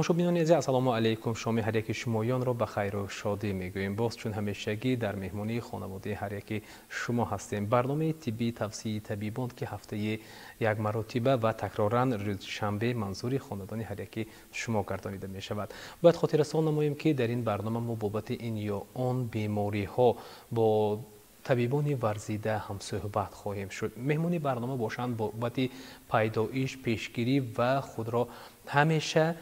Тамошобинони азиз, ассалому алайкум. Шоми ҳар яки шумоёнро ба хайру шодӣ мегӯем. Боз чун ҳамешагӣ дар меҳмонии хонаводаи ҳар яки шумо ҳастем. Барномаи тиббии тавсияи табибон, ки ҳафтаи як маротиба ва такроран рӯзи шанбе манзури хонадони ҳар яки шумо гардонида мешавад. Бояд хотиррасон намоем, ки дар ин барнома мо бобати ин ё он бемориҳо бо табибони варзида ҳамсӯҳбат хоҳем шуд. Меҳмони барнома бошанд, бобати пайдоиш, пешгирӣ ва худро ҳамеша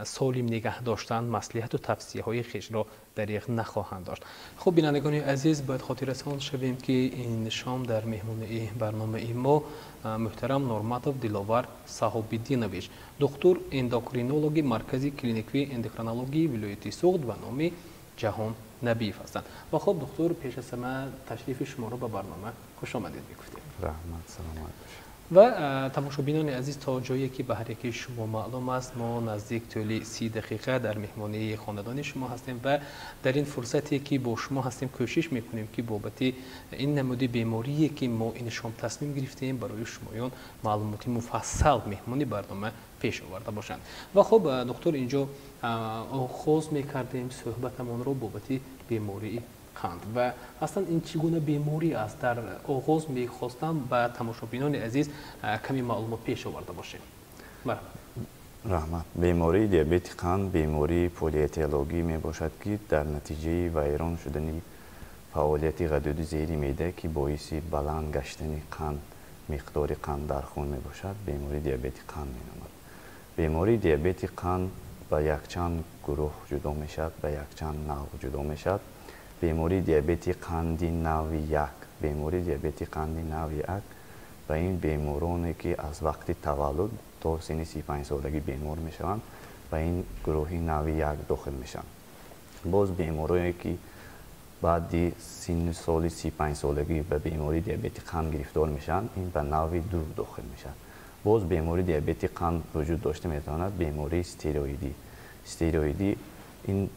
солим нигаҳ доштан маслиҳату тавсияҳои хешро дариғ нахоҳанд дошт. Хуб, бинандагони азиз, бояд хотиррасон шавем, ки ин шом дар меҳмонии барномаи мо муҳтарам Норматов Диловар Саҳобиддинович, духтур эндокринологи Маркази клиникии эндокринологии вилояти Суғд ба номи Ҷаҳон Набиев ҳастанд. Ва хуб, духтур, пеш аз ҳама ташрифи шуморо ба барнома хушомадед мегуфтем. Раҳмат, саломат бошед. Ва тамошобинони азиз, то ҷое ки ба ҳар яки шумо маълум аст, мо наздик тӯли 30 дақиқа дар меҳмонии хонадони шумо ҳастем ва дар ин фурсате ки бо шумо ҳастем, кӯшиш мекунем, ки бобати ин намуди беморие, ки мо ин шом тасмим гирифтем, барои шумоён маълумоти муфассал меҳмони барнома пеш оварда бошанд. Ва хуб, духтур, инҷо оғоз мекардем суҳбатамонро бобати бемории қанд ва аслан ин чӣ гуна беморӣ аст. Дар оғоз мехостам ба тамошобинони азиз каме маълумот пеш оварда бошем. Раҳмат. Бемории диабети қанд бемории полиэтиологӣ мебошад, ки дар натиҷаи вайрон шудани фаъолияти ғадуди зери меъда, ки боиси баланд гаштани қанд, миқдори қанд дар хун мебошад, бемории диабети қанд меномад. Бемории диабети қанд ба якчанд гурӯҳ ҷудо мешавад, ба якчанд навъ ҷудо мешавад. Бемории диабети қанди навъи як. Бемории диабети қанди навъи як ба ин бемороне, ки аз вақти таваллуд то синни 35-солагӣ бемор мешаванд, ба ин гурӯҳи навъи як дохил мешаванд. Боз беморое, ки баъди синни соли 35-солагӣ ба бемории диабети қанд гирифтор мешаванд, ин ба навъи ду дохил мешавад. Боз бемории диабети қанд вуҷуд дошта метавонад бемории стероидӣ. Стероидӣ ин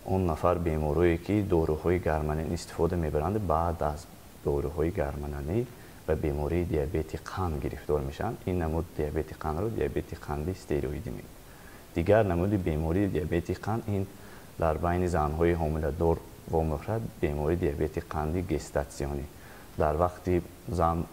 он нафар беморое, ки доруҳои гормоналӣ истифода мебаранд, баъд аз доруҳои гормоналӣ ба бемории диабети қанд гирифтор мешаванд. Ин намуд диабети қандро диабети қанди стероидӣ мегӯянд. Дигар намуди бемории диабети қанд ин дар байни занҳои ҳомиладор вомехӯрад, бемории диабети қанди гестатсионӣ. Дар вақти зан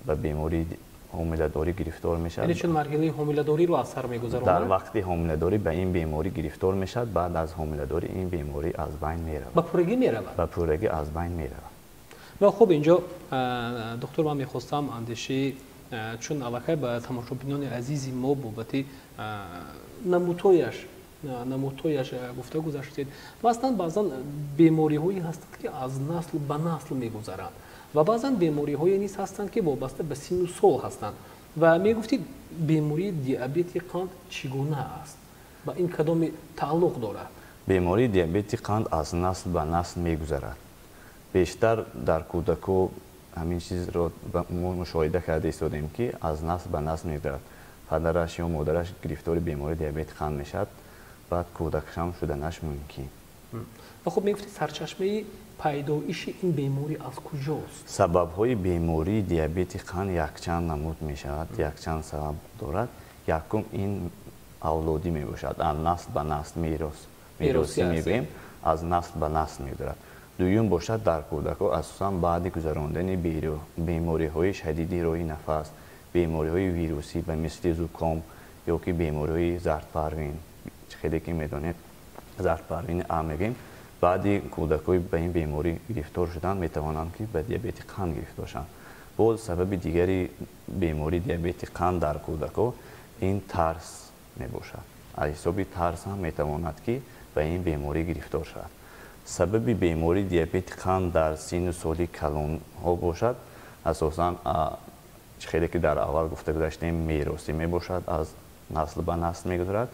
ба бемории ҳомиладорӣ гирифтор мешавад. Яъне чун марҳилаи ҳомиладориро аз сар мегузаронад? Дар вақти ҳомиладорӣ ба ин беморӣ гирифтор мешавад, баъд аз ҳомиладорӣ ин беморӣ аз байн меравад. Ба пуррагӣ меравад? Ба пуррагӣ аз байн меравад. Ва хуб, инҷо, духтур, ман мехостам андешаи, чун аллакай ба тамошобинони азизи мо бобати намудҳояш гуфта гузаштед. Ва аслан баъзан бемориҳое ҳастанд, ки аз насл ба насл мегузаранд, ва баъзан бемориҳое низ ҳастанд, ки вобаста ба синну сол ҳастанд. Ва мегуфтед, бемории диабети қанд чӣ гуна аст ва ин кадоме тааллуқ дорад? Бемории диабети қанд аз насл ба насл мегузарад. Бештар дар кӯдако ҳамин чизро мо мушоҳида карда истодем, ки аз насл ба насл мегузарад. Падараш ё модараш гирифтори бемории диабети қанд мешавад, баъд кӯдакашам шуданаш мумкин. Ва хуб, мегуфтед, сарчашмаи пайдоиши ин беморӣ аз куҷост? Сабабҳои бемории диабети қанд якчанд намуд мешавад, якчанд сабаб дорад. Якум ин авлодӣ мебошад, аз насл ба насл, меросӣ мегӯем, аз насл ба насл мегузарад. Дуюм бошад, дар кӯдакҳо асосан баъди гузарондани бемориҳои шадиди роҳи нафас, бемориҳои вирусӣ ба мисли зуком ё ки бемориҳои зардпарвин, хеле ки медонед, зардпарвини А мегӯем, баъди кӯдакҳои ба ин беморӣ гирифтор шудан метавонанд, ки ба диабети қанд гирифтор шаванд. Боз сабаби дигари бемории диабети қанд дар кӯдакҳо ин тарс мебошад. Аз ҳисоби тарс ҳам метавонад, ки ба ин беморӣ гирифтор шавад. Сабаби бемории диабети қанд дар синну соли калонҳо бошад, асосан, хеле ки дар аввал гуфта гузаштем, меросӣ мебошад, аз насл ба насл мегузарад.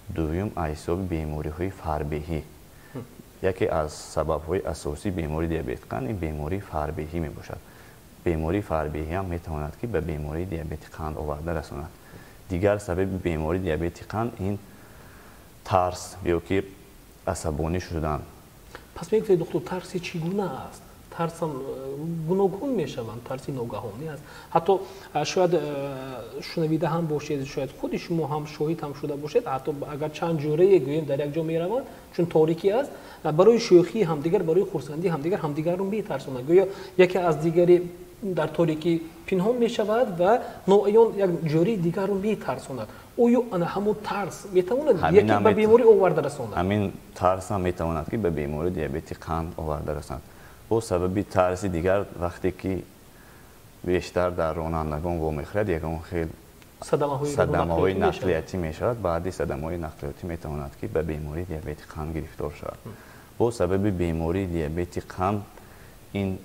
Дуюм, аз ҳисоби бемориҳои фарбеҳӣ. Яке аз сабабҳои асосии бемории диабети қанд ин бемории фарбеҳӣ мебошад. Бемории фарбеҳӣ ҳам метавонад, ки ба бемории диабети қанд оварда расонад. Дигар сабаби бемории диабети қанд ин тарс ё ки асабонӣ шудан. Пас мегуфтед, духтур, тарси чӣ гуна аст? Тарсам гуногун мешаванд, тарси ногаҳонӣ аст. Ҳатто шояд шунавида ҳам бошед, шояд худи шумо ҳам шоҳид ҳам шуда бошед, ҳатто агар чанд ҷӯрае гӯем дар як ҷо мераванд, чун торикӣ аст, барои шӯхии ҳамдигар, барои хурсандии ҳамдигар ҳамдигарро метарсонанд. Гӯё яке аз дигаре дар торикӣ пинҳон мешавад ва ноаён як ҷӯраи дигарро метарсонад. Оё ана ҳамон тарс метавонад яке ба беморӣ оварда расонад? Ҳамин тарс ҳам метавонад ки ба бемории диабети қанд оварда расонад. Бо сабаби тарси дигар вақте ки бештар дар ронандагон вомехӯрад, ягон хел садамаҳои нақлиятӣ мешавад, баъди садамаҳои нақлиётӣ метавонад ки ба бемории диабети қанд гирифтор шавад. Бо сабаби бемории диабети қанд ин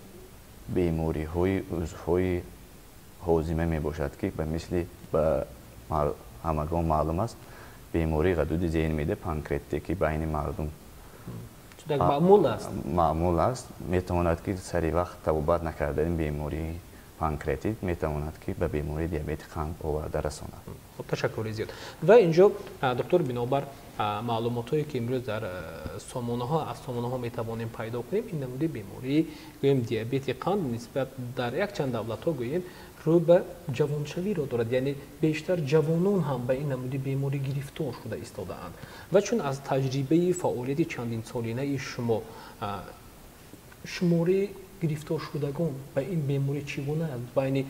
бемориҳои узвҳои ҳозима мебошад, ки ба мисли ба ҳамагон маълум аст, бемории ғадуди зери меъда панкреатите, ки байни мардум маъмул аст, метавонад ки сари вақт табобат накардани бемории панкреатит метавонад ки ба бемории диабети қанд оварда расонад. Хуб, ташаккури зиёд. Ва инҷо доктор, бинобар маълумотҳое ки имрӯз дар сомонаҳо аз сомонаҳо метавонем пайдо кунем, ин намуди бемории гӯем диабети қанд нисбат дар якчанд давлатҳо гӯем рӯ ба ҷавоншавиро дорад, яъне бештар ҷавонон ҳам ба ин намуди беморӣ гирифтор шуда истодаанд. Ва чун аз таҷрибаи фаъолияти чандинсолинаи шумо шумораи гирифторшудагон ба ин беморӣ чӣ гуна аст? Байни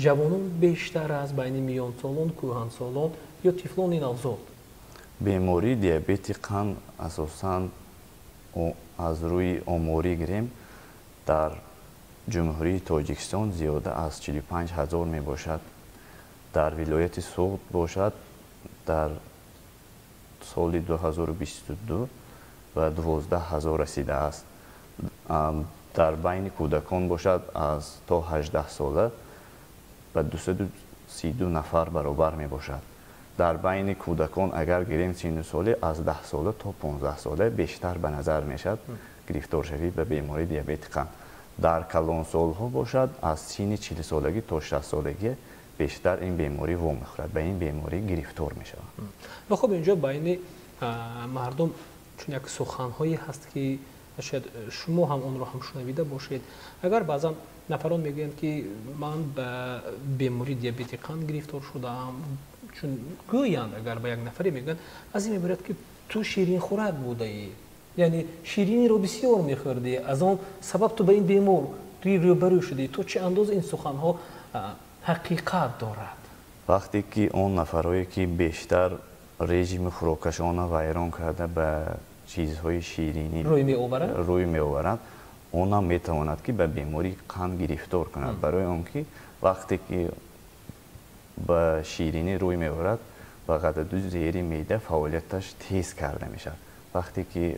ҷавонон бештар аст, байни миёнсолон, кӯҳансолон ё тифлони навзод? Бемории диабети қанд асосан аз рӯи оморӣ гирем, дар Ҷумҳурии Тоҷикистон зиёда аз 45 ҳазор мебошад. Дар вилояти Суғд бошад, дар соли 2022 ба 12 ҳазор расидааст. Дар байни кӯдакон бошад, аз то 18 сола ба 232 нафар баробар мебошад. Дар байни кӯдакон агар гирем сину соли аз 10 сола то 15 сола бештар ба назар мешавад гирифторшавӣ ба бемории диабети қанд. Дар калонсолҳо бошад, аз синни 40 солагӣ то 60 солагӣ бештар ин беморӣ вомехӯрад, ба ин беморӣ гирифтор мешаванд. Ва хуб, инҷо байни мардум чун як суханҳое ҳаст ки шояд шумо ҳам онро ҳам шунавида бошед. Агар баъзан нафарон мегӯянд ки ман ба бемории диабети қанд гирифтор шудаам, чун гӯянд агар ба як нафаре мегӯянд, аз ин мебарад ки ту ширинхӯрак будаӣ, яъне шириниро бисёр мехӯрдӣ, аз он сабаб ту ба ин беморӣ рӯбарӯ шудӣ. То чӣ андоза ин суханҳо ҳақиқат дорад? Вақте ки он нафарҳое ки бештар режими хӯрокашонро вайрон карда ба чизҳои ширинӣ рӯй меоваранд, онам метавонад ки ба бемории қанд гирифтор кунад. Барои он ки вақте ки ба ширинӣ рӯй меоварад, ба ғадуди зери меъда фаъолияташ тез карда мешавад. Вақте ки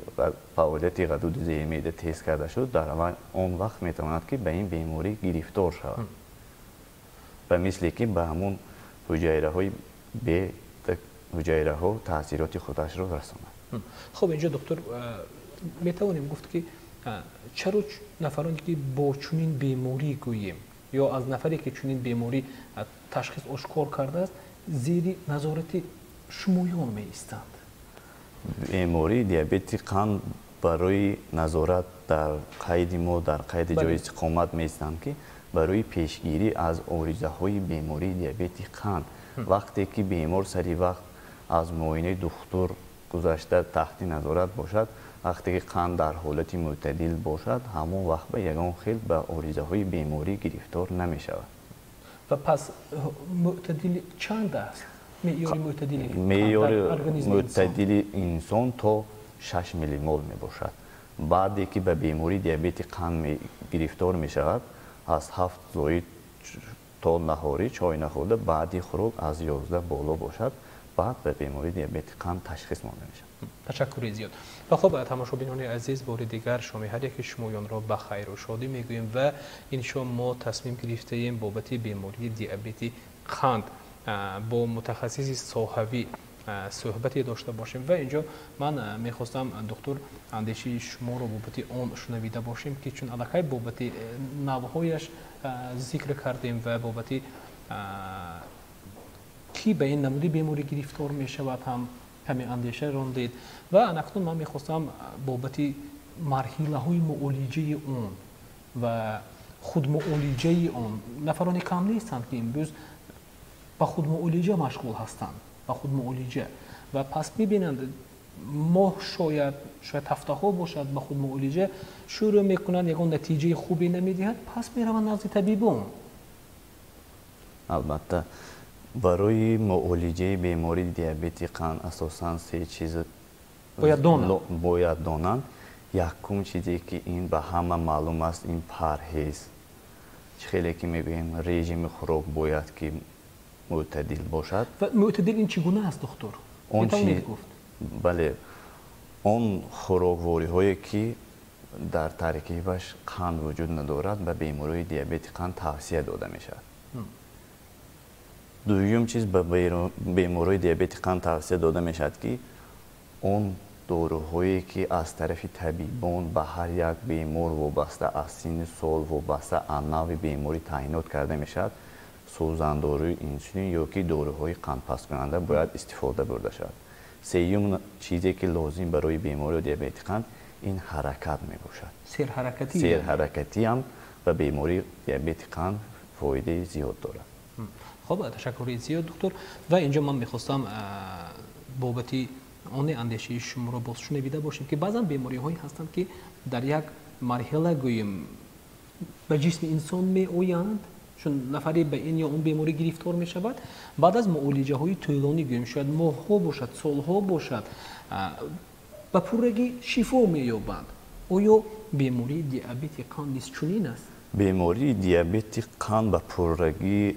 фаъолияти ғадуди зери меъда тез карда шуд, дар он вақт метавонад ки ба ин беморӣ гирифтор шавад. Ба мисле ки ба ҳамон ҳуҷайраҳои бе ҳуҷайраҳо таъсироти худашро расонад. Хуб, инҷо доктор метавонем гуфт ки чаро нафароне ки бо чунин беморӣ гӯем ё аз нафаре ки чунин беморӣ ташхис ошкор кардааст, зери назорати шумоён меистанд? Бемории диабети қанд барои назорат дар қайди мо, дар қайди ҷои истиқомат меистанд, ки барои пешгирӣ аз оризаҳои бемории диабети қанд. Вақте ки бемор сари вақт аз муоинаи духтур гузашта таҳти назорат бошад, вақте ки қанд дар ҳолати мӯътадил бошад, ҳамон вақт ба ягон хел ба оризаҳои беморӣ гирифтор намешавад. Ва пас мӯътадил чанд аст? Меъёри мӯътадили меъёри мӯътадили инсон то 6 миллимол мебошад. Баъде ки ба бемории диабети қанд гирифтор мешавад, аз 7 зоид то наҳорӣ чой нахӯрда баъди хӯрок аз 11 боло бошад, баъд ба бемории диабети қанд ташхис монда мешавад. Ташаккури зиёд. Ва хуб, тамошобинони азиз, бори дигар шоми ҳар яки шумоёнро ба хайру шодӣ мегӯем ва ин шом мо тасмим гирифтаем бобати бемории диабети қанд бо мутахассиси соҳавӣ суҳбате дошта бошем. Ва инҷо ман мехостам доктор андешаи шуморо бобати он шунавида бошем, ки чун аллакай бобати навъҳояш зикр кардем ва бобати ки ба ин намуди беморӣ гирифтор мешавад ҳам каме андеша рондед. Ва анакнун ман мехостам бобати Марҳилаҳои муолиҷаи он ва худмуолиҷаи он, нафароне кам нестанд, ки имрӯз ба худмуолиҷа машғул ҳастанд, ба худмуолиҷа, ва пас мебинанд, моҳ шояд, шояд ҳафтаҳо бошад, ба худмуолиҷа шурӯъ мекунанд, ягон натиҷаи хубе намедиҳад, пас мераванд назди табибон. Албатта, барои муолиҷаи бемории диабети қанд асосан се чиз бояд донанд. Якум чизе, ки ин ба ҳама маълум аст, ин парҳез. Чӣ хеле ки мегӯем, режими хӯрок бояд ки мӯътадил бошад. Ва мӯътадил ин чӣ гуна аст, духтур? Метавонед гуфт? Бале, он хӯроквориҳое, ки дар таркибаш қанд вуҷуд надорад, ба беморои диабети қанд тавсия дода мешавад. Дуюм чиз, ба беморои диабети қанд тавсия дода мешавад, ки он доруҳое, ки аз тарафи табибон ба ҳар як бемор вобаста аз синну сол, вобаста аз навъи беморӣ таъйинот карда мешавад, сӯзандорӯи инсулин ё ки доруҳои қандпасткунанда бояд истифода бурда шавад. Сеюм чизе, ки лозим барои бемории диабети қанд, ин ҳаракат мебошад. Серҳаракатӣ. Серҳаракатиам ба бемории диабети қанд фоидаи зиёд дорад. Хуб, ташаккури зиёд, доктор. Ва инҷо ман мехостам бобати оне андешаи шуморо боз шунавида бошем, ки баъзан бемориҳое ҳастанд, ки дар як марҳила, гӯем, ба ҷисми инсон меоянд, чун нафаре ба ин ё он беморӣ гирифтор мешавад, баъд аз муолиҷаҳои тӯлонӣ, гӯем, шояд моҳҳо бошад, солҳо бошад, ба пуррагӣ шифо меёбанд. Оё бемории диабети қанд низ чунин аст? Бемории диабети қанд ба пуррагӣ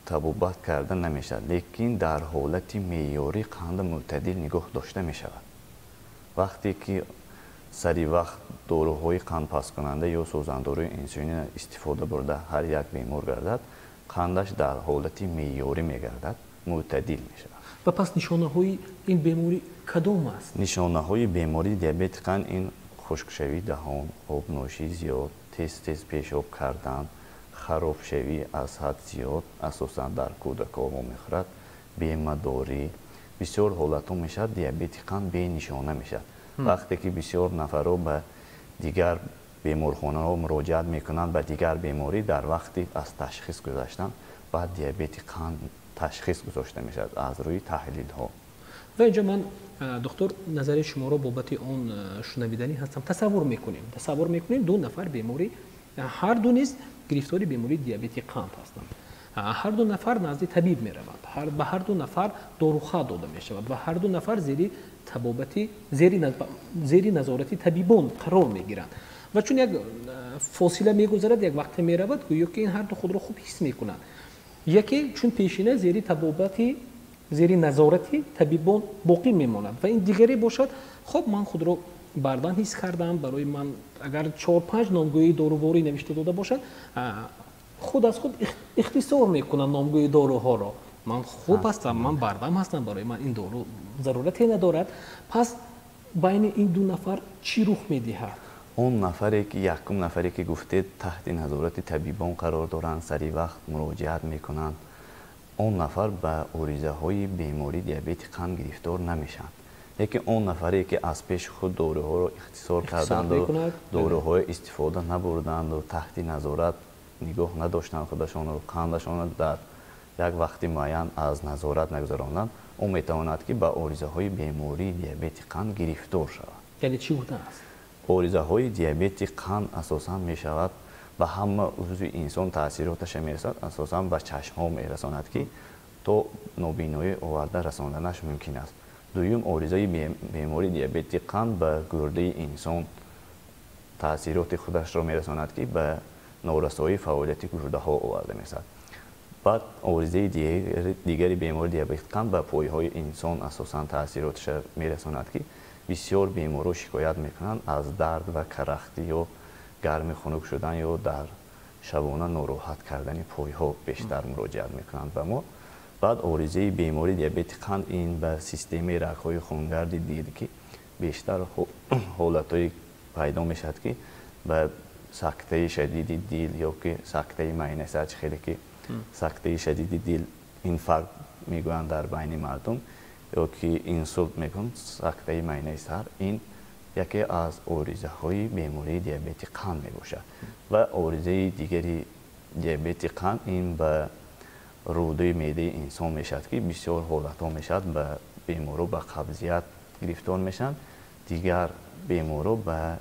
табобат карда намешавад, лекин дар ҳолати меъёрӣ қанд мӯътадил нигоҳ дошта мешавад. Вақте ки сари вақт доруҳои қандпасткунанда ё сӯзандорӯи инсулин истифода бурда ҳар як бемор гардад, қандаш дар ҳолати меъёрӣ мегардад, мӯътадил мешавад. Ва пас нишонаҳои ин беморӣ кадом аст? Нишонаҳои бемории диабети қанд ин хушкшавии даҳон, обнӯшии зиёд, тез-тез пешоб кардан, харобшавӣ аз ҳад зиёд, асосан дар кӯдакҳо вомехӯрад, бемадорӣ. Бисёр ҳолатҳо мешавад, диабети қанд бенишона мешавад. Вақте ки бисёр нафарҳо ба дигар беморхонаҳо муроҷиат мекунанд ба дигар беморӣ, дар вақти аз ташхис гузаштан баъд диабети қанд ташхис гузошта мешавад аз рӯи таҳлилҳо. Ва инҷо ман, доктор, назари шуморо бобати он шунавиданӣ ҳастам. Тасаввур мекунем, ду нафар беморӣ, ҳар ду низ гирифтори бемории диабети қанд ҳастанд. Ҳар ду нафар назди табиб мераванд, ба ҳар ду нафар дорухат дода мешавад ва ҳар ду нафар зери табобати, зери назорати табибон қарор мегиранд. Ва чун як фосила мегузарад, як вақте меравад, гӯё ки ин ҳар ду худро хуб ҳис мекунанд. Яке чун пешина зери табобати, зери назорати табибон боқӣ мемонад ва ин дигаре бошад, хоб, ман худро бардан ҳис кардам, барои ман агар чор панҷ номгӯии доруворӣ навишта дода бошад, худ аз худ ихтисор мекунам номгӯи доруҳоро, ман хуб ҳастам, ман бардам ҳастам, барои ман ин дору зарурате надорад. Пас байни ин ду нафар чӣ рух медиҳад? Он нафаре ки, якум нафаре ки гуфтед, таҳти назорати табибон қарор доранд, сари вақт муроҷиат мекунанд, он нафар ба оризаҳои бемории диабети қанд гирифтор намешаванд. Лекин он нафаре ки аз пеши худ доруҳоро ихтисор карданду доруҳои истифода набурданду таҳти назорат нигоҳ надоштанд худашонро, қандашонро дар як вақти муайян аз назорат нагузаронанд, ӯ метавонад, ки ба оризаҳои бемории диабети қанд гирифтор шавад. Яъне чӣ гуна аст? Оризаҳои диабети қанд асосан мешавад, ба ҳама узви инсон таъсироташа мерасад, асосан ба чашмҳо мерасонад, ки то нобиноӣ оварда расонданаш мумкин аст. Дуюм, оризаи бемории диабети қанд ба гурдаи инсон таъсироти худашро мерасонад, ки ба норасоии фаъолияти гурдаҳо оварда мерасад. Баъд оризаи дигари бемории диабети қанд ба пойҳои инсон асосан таъсироташа мерасонад, ки бисёр беморҳо шикоят мекунанд аз дард ва карахтӣ ё гарми хунук шудан ё дар шабона нороҳат кардани пойҳо бештар муроҷиат мекунанд ба мо. Баъд оризаи бемории диабети қанд ин ба системаи рагҳои хунгарди дил, ки бештар ҳолатҳое пайдо мешавад, ки ба сактаи шадиди дил ё ки сактаи майнаи сар, чӣ хеле ки сактаи шадиди дил, инфаркт мегӯянд дар байни мардум, ё ки инсулт мегӯянд, сактаи майнаи сар, ин яке аз оризаҳои бемории диабети қанд мебошад. Ва оризаи дигари диабети қанд ин ба рӯдаи меъдаи инсон мешавад, ки бисёр ҳолатҳо мешавад, ба беморо ба қабзият гирифтор мешаванд, дигар беморо ба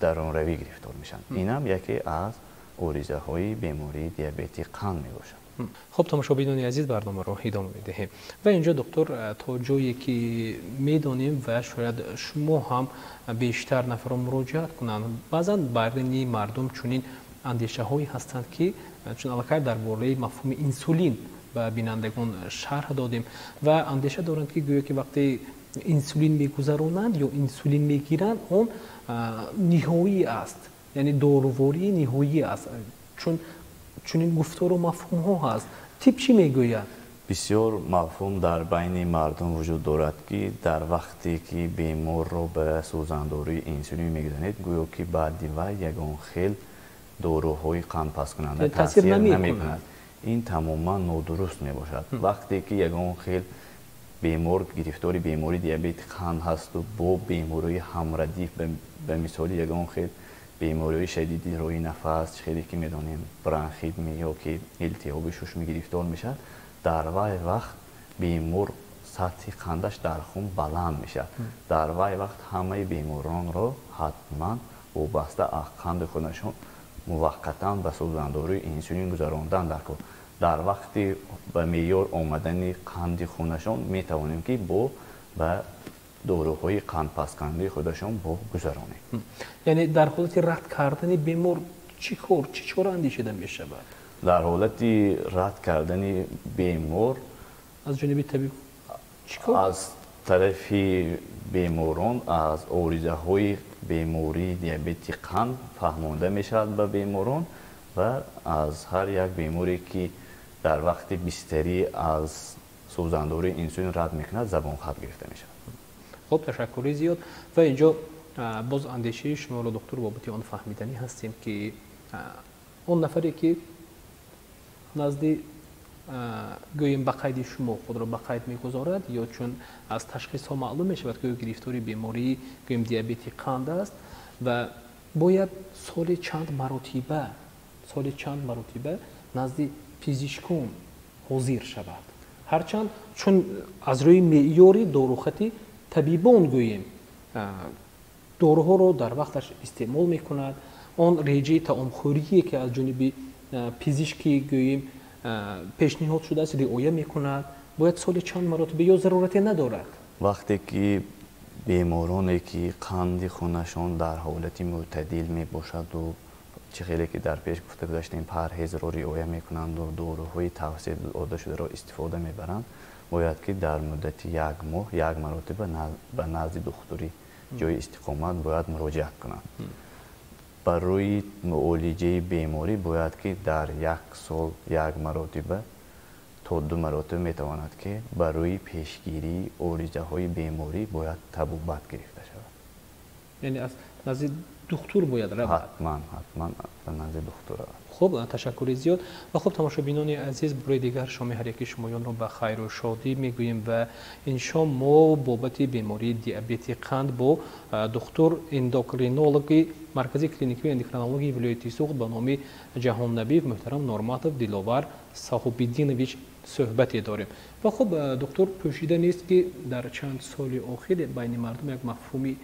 дарунравӣ гирифтор мешаванд. Инам яке аз оризаҳои бемории диабети қанд мебошад. Хуб, тамошобинони азиз, барномаро идома медиҳем. Ва инҷо доктор, то ҷое ки медонем ва шояд шумо ҳам бештар нафарро муроҷиат кунанд, баъзан байни мардум чунин андешаҳое ҳастанд, ки чун аллакай дар бораи мафҳуми инсулин ба бинандагон шарҳ додем ва андеша доранд, ки гӯё ки вақте инсулин мегузаронанд ё инсулин мегиранд, он ниҳоӣ аст, яъне дорувории ниҳоӣ аст. Чун чунин гуфтору мафҳумҳо ҳаст, тиб чӣ мегӯяд? Бисёр мафҳум дар байни мардум вуҷуд дорад, ки дар вақте ки беморро ба сӯзандории инсулин мегузаронед, гӯё ки баъди вай ягон хел доруҳои қандпасткунанда таъсир намекунад. Ин тамоман нодуруст мебошад. Вақте ки ягон хел бемор гирифтори бемории диабети қанд ҳасту бо бемории ҳамрадиф, ба мисоли ягон хел бемориҳои шадиди роҳи нафас, хеле ки медонем, бронхит ё ки илтиҳоби шушми гирифтор мешавад, дар вай вақт бемор сатҳи қандаш дар хун баланд мешавад. Дар вай вақт ҳамаи беморонро ҳатман вобаста аз қанди хунашон муваққатан ба сӯзандории инсулин гузарондан даркор. Дар вақти ба меъёр омадани қанди хунашон метавонем, ки бо ба доруҳои қандпасткунандаи худашон бо гузаронем. Яъне дар ҳолати рад кардани бемор чӣ кор, чӣ чора андешида мешавад? Дар ҳолати рад кардани бемор аз ҷониби табиб чӣ кор? Аз тарафи беморон аз оризаҳои бемории диабети қанд фаҳмонда мешавад ба беморон ва аз ҳар як беморе, ки дар вақти бистарӣ аз сӯзандории инсулин рад мекунад, забонхат гирифта мешавад. Хуб, ташаккури зиёд. Ва инҷо боз андешаи шуморо, доктор, бобати он фаҳмиданӣ ҳастем, ки он нафаре, ки назди, гӯем, ба қайди шумо худро ба қайд мегузорад ё чун аз ташхисҳо маълум мешавад, ки ӯ гирифтори бемории, гӯем, диабети қанд аст ва бояд соли чанд маротиба назди пизишкон ҳозир шавад, ҳарчанд чун аз рӯи меъёри дорухати табибон, гӯем, доруҳоро дар вақташ истеъмол мекунад, он реҷаи таомхӯрие, ки аз ҷониби пизишки, гӯем, пешниҳод шудааст, риоя мекунад, бояд соли чанд маротиба ё зарурате надорад? Вақте ки бемороне, ки қанди хунашон дар ҳолати мӯътадил мебошаду, чӣ хеле ки дар пеш гуфта гузаштем, парҳезро риоя мекунанду доруҳои тавсия дода шударо истифода мебаранд, бояд ки дар муддати як моҳ як маротиба ба назди духтури ҷои истиқомат бояд муроҷиат кунанд. Барои муолиҷаи беморӣ бояд ки дар як сол як маротиба то ду маротиба метавонад, ки барои пешгирии оризаҳои беморӣ бояд табобат гирифта шавад. Яъне аз назди духтур бояд равад? Ҳатман, ҳатман ба назди духтур равад. Хуб, ташаккури зиёд. Ва хуб, тамошобинони азиз, бори дигар шоми ҳар яки шумоёнро ба хайру шодӣ мегӯем ва ин шом мо бобати бемории диабети қанд бо духтур эндокринологи Маркази клиникии эндокринологияи вилояти Суғд ба номи Ҷаҳоннабиев муҳтарам Норматов Диловар Саҳобиддинович суҳбате дорем. Ва хуб, доктор, пӯшида нест, ки дар чанд соли охир байни мардум як мафҳуми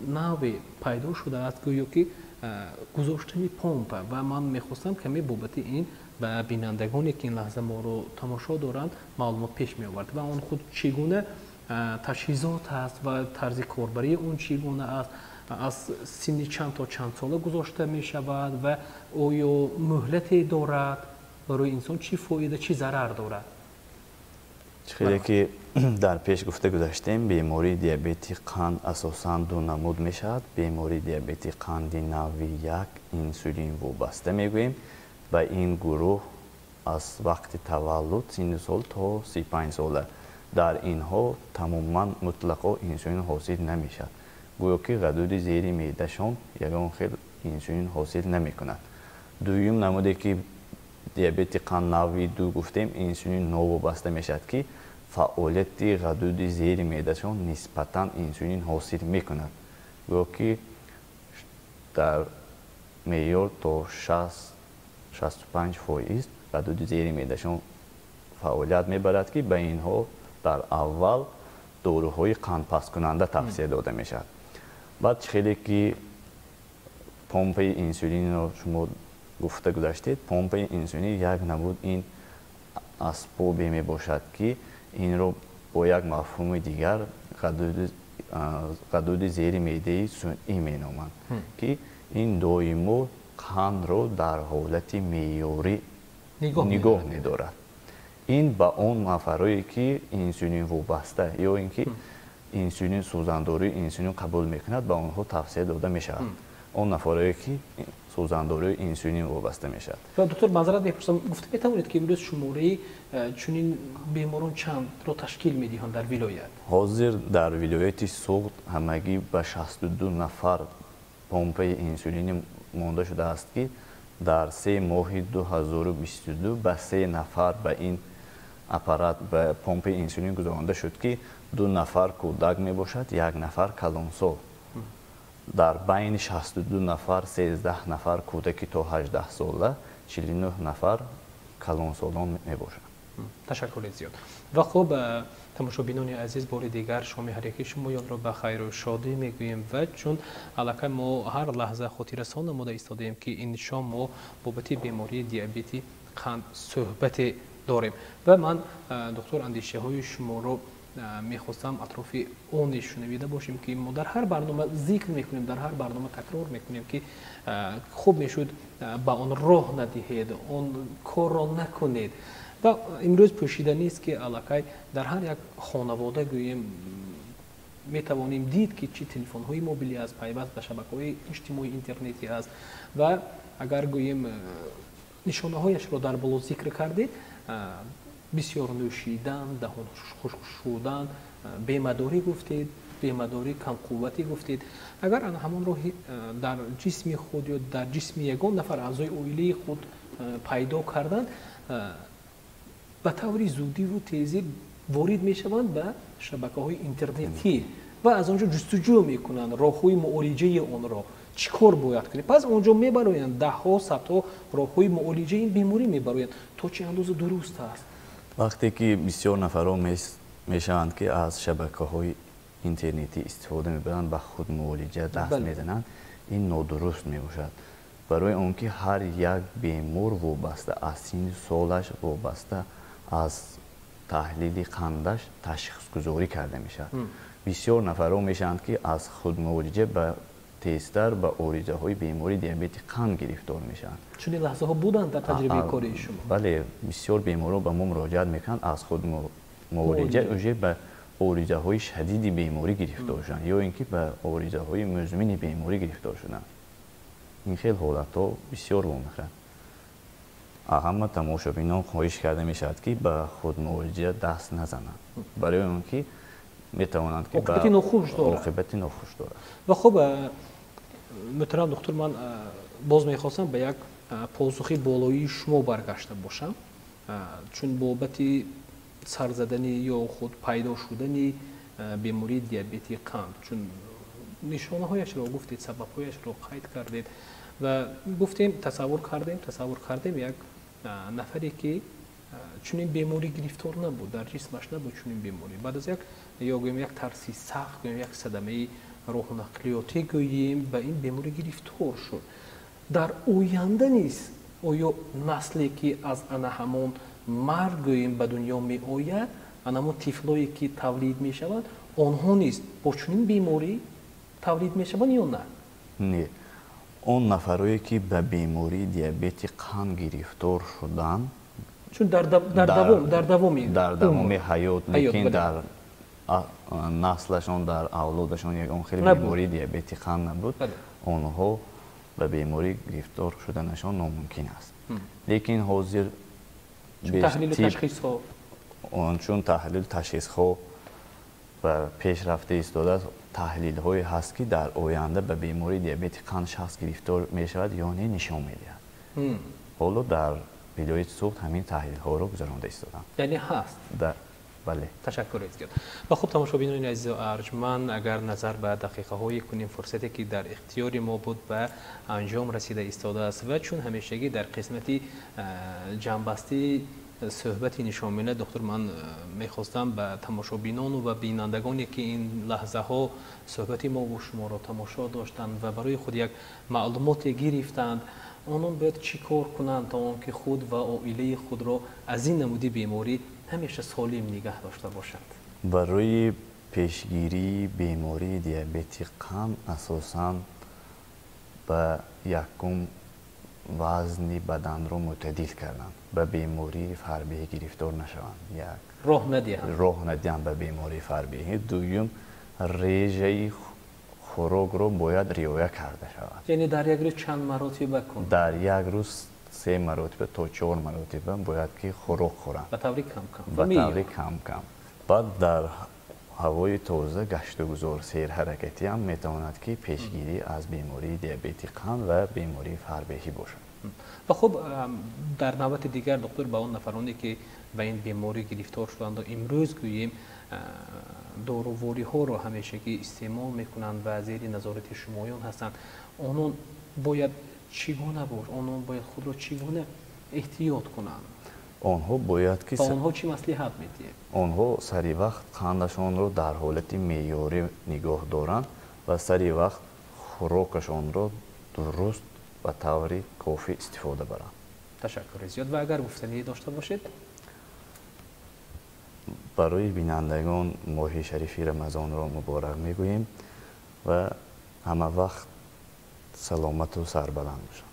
наве пайдо шудааст, гӯё ки гузоштани помпа, ва ман мехостам каме бобати ин ба бинандагоне, ки ин лаҳза моро тамошо доранд, маълумот пеш меовард ва он худ чӣ гуна таҷҳизот аст ва тарзи корбарии он чӣ гуна аст, аз синни чанд то чанд сола гузошта мешавад ва оё муҳлате дорад, барои инсон чӣ фоида, чӣ зарар дорад? Хеле ки дар пеш гуфта гузаштем, бемории диабети қанд асосан ду намуд мешавад. Бемории диабети қанди навъи як, инсулин вобаста мегӯем, ба ин гурӯҳ аз вақти таваллуд синну сол то 35 сола, дар инҳо тамоман мутлақо инсулин ҳосил намешавад, гӯё ки ғадуди зери меъдашон ягон хел инсулин ҳосил намекунад. Дуюм намуде, ки диабети қанд навъи ду гуфтем, инсулин новобаста мешавад, ки фаъолияти ғадуди зери меъдашон нисбатан инсулин ҳосил мекунад. Гӯё ки дар меъёр то 60-65% ғадуди зери меъдашон фаъолият мебарад, ки ба инҳо дар аввал доруҳои қандпасткунанда тавсия дода мешавад. Баъд хеле ки помпаи инсулинро шумо гуфта гузаштед, помпаи инсулин як намуд ин асбобе мебошад, ки инро бо як мафҳуми дигар ғадуди зери меъдаи сунъӣ меноманд, ки ин доимо қандро дар ҳолати меъёрӣ нигоҳ медорад. Ин ба он нафарое ки инсулин вобаста ё ин ки инсулин сӯзандории инсулин қабул мекунад, ба онҳо тавсия дода мешавад. Он нафарое ки сӯзандории инсулин вобаста мешавад. Ва доктор, маъзарат мепурсам, гуфта метавонед ки имрӯз шумораи чунин беморон чандро ташкил медиҳанд дар вилоят? Ҳозир дар вилояти Суғд ҳамагӣ ба 62 нафар помпаи инсулинӣ монда шудааст, ки дар 3 моҳи 2022 ба 3 нафар ба ин аппарат, ба помпаи инсулин гузаронда шуд, ки 2 нафар кӯдак мебошад, 1 нафар калонсол. Дар байни 62 нафар 13 нафар кӯдаки то 18 сола, 49 нафар калонсолон мебошанд. Ташаккури зиёд. Ва хуб, тамошобинони азиз, бори дигар шоми ҳар яки шумоёнро ба хайру шодӣ мегӯем ва чун аллакай мо ҳар лаҳза хотиррасон намуда истодаем, ки ин шом мо бобати бемории диабети қанд суҳбате дорем ва ман, доктор, андешаҳои шуморо мехостам атрофи оне шунавида бошем, ки мо дар ҳар барнома зикр мекунем, дар ҳар барнома такрор мекунем, ки хуб мешуд ба он роҳ надиҳед, он корро накунед. Ва имрӯз пӯшида нест, ки аллакай дар ҳар як хонавода гӯем метавонем дид, ки чӣ телефонҳои мобилӣ аст, пайваст ба шабакаҳои иҷтимоии интернетӣ аст. Ва агар гӯем нишонаҳояшро дар боло зикр кардед, бисёр нӯшидан, даҳон хушк шудан, бемадорӣ гуфтед, бемадорӣ, камқувватӣ гуфтед. Агар ана ҳамон роҳи дар ҷисми худ ё дар ҷисми ягон нафар аъзои оилаи худ пайдо карданд, ба таври зудиву тезӣ ворид мешаванд ба шабакаҳои интернетӣ ва аз он ҷо ҷустуҷӯ мекунанд роҳҳои муолиҷаи онро, чӣ кор бояд кунем. Пас он ҷо мебароянд даҳҳо, садҳо роҳҳои муолиҷаи ин беморӣ мебароянд. То чӣ андоза дуруст аст? Вақте ки бисёр нафарҳо мешаванд, ки аз шабакаҳои интернетӣ истифода мебаранд, ба худмуолиҷа даст мезананд, ин нодуруст мебошад. Барои он ки ҳар як бемор вобаста аз синну солаш, вобаста аз таҳлили қандаш ташхисгузорӣ карда мешавад. Бисёр нафарҳо мешаванд, ки аз худмуолиҷа ба тезтар ба оризаҳои бемории диабети қанд гирифтор мешаванд. Чунин лаҳзаҳо буданд дар таҷрибаи кории шумо? Бале, бисёр беморон ба мо муроҷиат мекунанд, аз худмуолиҷа уже ба оризаҳои шадиди беморӣ гирифтор шуданд ё ин ки ба оризаҳои музмини беморӣ гирифтор шуданд. Ин хел ҳолатҳо бисёр вомехӯранд. Ҳама тамошобинон хоҳиш карда мешавад, ки ба худмуолиҷа даст назананд, барои он ки метавонанд ки оқибати нохуш дорад. Оқибати нохуш дорад. Ва хуб, муҳтарам доктор, ман боз мехостам ба як посухи болоии шумо баргашта бошам, чун бобати сарзадани ё худ пайдо шудани бемории диабети қанд, чун нишонаҳояшро гуфтед, сабабҳояшро қайд кардед ва гуфтем, тасаввур кардем як нафаре, ки чунин беморӣ гирифтор набуд, дар ҷисмаш набуд чунин беморӣ, баъд аз як ё гӯем як тарси сахт, гӯем як садамаи роҳу нақлиётӣ гӯем, ба ин беморӣ гирифтор шуд. Дар оянда низ оё насле, ки аз ана ҳамон мард гӯем ба дунё меояд, ана ҳамон тифлое, ки тавлид мешаванд, онҳо низ бо чунин беморӣ тавлид мешаванд ё на? Не, он нафарое, ки ба бемории диабети қанд гирифтор шуданд, чун дар давоми дар давоми ҳаёт, лекин дар наслашон, дар авлодашон ягон хеле бемории диабети қанд набуд, онҳо ба беморӣ гирифтор шуданашон номумкин аст. Лекин ҳозир чун таҳлилу ташхисҳо ба пеш рафта истодааст, таҳлилҳое ҳаст, ки дар оянда ба бемории диабети қанд шахс гирифтор мешавад ё не, нишон медиҳад. Ҳоло дар вилояти Суғд ҳамин таҳлилҳоро гузаронда истоданд. Яъне ҳаст? Бале. Ташаккури зиёд. Ва хуб, тамошобинони азизу арҷманд, агар назар ба дақиқаҳое кунем, фурсате ки дар ихтиёри мо буд ба анҷом расида истодааст ва чун ҳамешагӣ дар қисмати ҷамъбастии суҳбати нишомина, доктор, ман мехостам ба тамошобинону ва бинандагоне ки ин лаҳзаҳо суҳбати мо шуморо тамошо доштанд ва барои худ як маълумоте гирифтанд, онон бояд чӣ кор кунанд то он ки худ ва оилаи худро аз ин намуди беморӣ ҳамеша солим нигаҳ дошта бошанд? Барои пешгирии бемории диабети қанд асосан ба якум вазни баданро мӯътадил кардан, ба бемории фарбеҳӣ гирифтор нашаванд, як. Роҳ надиҳанд. Роҳ надиҳанд ба бемории фарбеҳӣ. Дуюм, режаи хӯрокро бояд риоя карда шавад. Яъне дар як рӯз чанд маротиба кун? Дар як рӯз 3 маротиба то 4 маротиба бояд ки хӯрок хӯранд. Ба таври кам-кам. Ба таври кам-кам. Баъд дар ҳавои тоза гаштугузор, серҳаракатӣ ҳам метавонад ки пешгирӣ аз бемории диабети қанд ва бемории фарбеҳӣ бошад. Ва хуб, дар навбати дигар, доктор, ба он нафароне ки ба ин беморӣ гирифтор шуданд ва имрӯз гӯем дорувориҳоро ҳамешагӣ истеъмол мекунанд ва зери назорати шумоён ҳастанд, онон бояд чӣ гуна бош? Онон бояд худро чӣ гуна эҳтиёт кунанд? Онҳо бояд ки ба онҳо чӣ маслиҳат медиҳед? Онҳо сари вақт қандашонро дар ҳолати меъёрӣ нигоҳ доранд ва сари вақт хӯрокашонро дуруст ба таври кофӣ истифода баранд. Ташаккури зиёд. Ва агар гуфтанӣ дошта бошед? Барои бинандагон моҳи шарифи Рамазонро муборак мегӯем ва ҳама вақт саломату сарбаланд бошанд.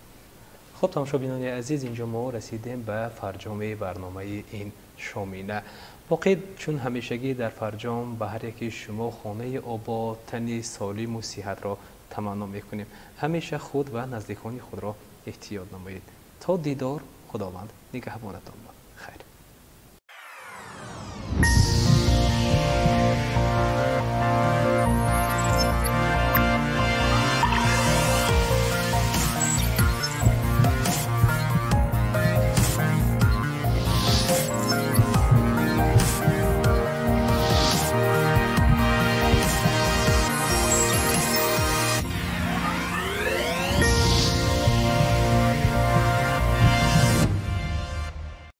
Хуб, тамошобинони азиз, инҷо мо расидем ба фарҷоми барномаи ин шомина. Боқӣ чун ҳамешагӣ дар фарҷом ба ҳар яки шумо хонаи обод, тани солиму сиҳатро таманно мекунем. Ҳамеша худ ва наздикони худро эҳтиёт намоед. То дидор, Худованд нигаҳбонатон бод.